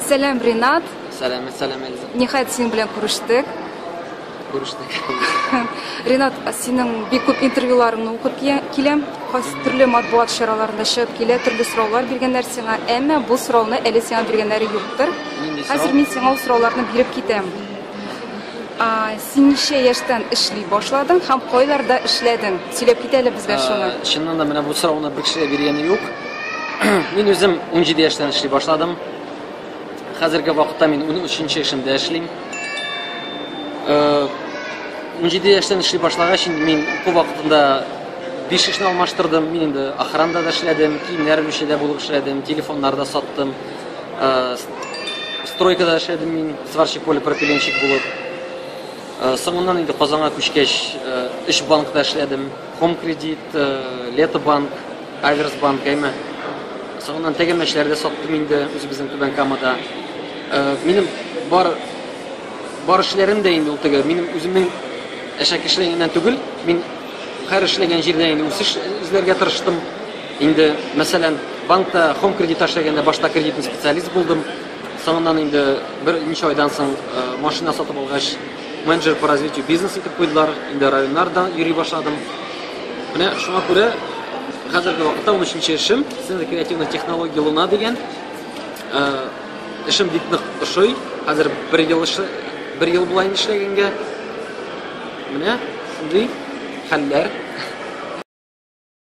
Сәлам, Ринат. Сәлам, сәлам, Эльза. Ниһаять, синең белән күрештек. Күрештек. Ринат, синең бик күп интервьюларыңны укып киләм. Кайсы төрле матбугат чараларында чыгып килә, төрле сораулар биргәннәр сиңа. Әмма бу сорауны әле сиңа биргәннәре юктыр. Нинди сорау? Хәзер мин сиңа ул сорауларны биреп китәм. Син ничә яшьтән эшли башладың һәм кайларда эшләдең? Сөйләп кит әле безгә шуны. Чыннан да менә бу сорауны бер кешегә биргәне юк. Мин үзем 17 яшьтән эшли башладым. Хәзерге вакытта мин 13 эшемдә эшлим. 17 яшьтән эшли башлагач, инде мин уку вакытында 5 эшне алмаштырдым. Мин инде охранада да эшләдем, киемнәр элүчедә булып эшләдем, телефоннар да саттым. Стройкада эшләдем мин, сварщик полипропиленщик булып. Соңыннан инде Казанга күчкәч, өч банкта эшләдем. Home Credit, Лето банк, Аверс банк, әйме. Соңыннан тәгәрмәчләр дә саттым инде үзебезнең Түбән Камада. Минем бар бар эшләрем дә инде ул теге минем үземнең әшәке эшләгәннән түгел, мин һәр эшләгән җирдә инде үсеш эзләргә тырыштым. Инде, мәсәлән, банкта Home Credit эшләгәндә башта кредитный специалист булдым. Соңыннан инде бер ничә айдан соң машина сатып алгач, менеджер по развитию бизнеса итеп куйдылар. Инде районнарда йөри башладым. Менә шуңа күрә хәзерге вакытта 13 эшем, Центр креативных технологий Луна дигән. Эшем бик нык ошый. Хәзер бер ел бер ел була инде эшләгәнгә. Менә шундый хәлләр.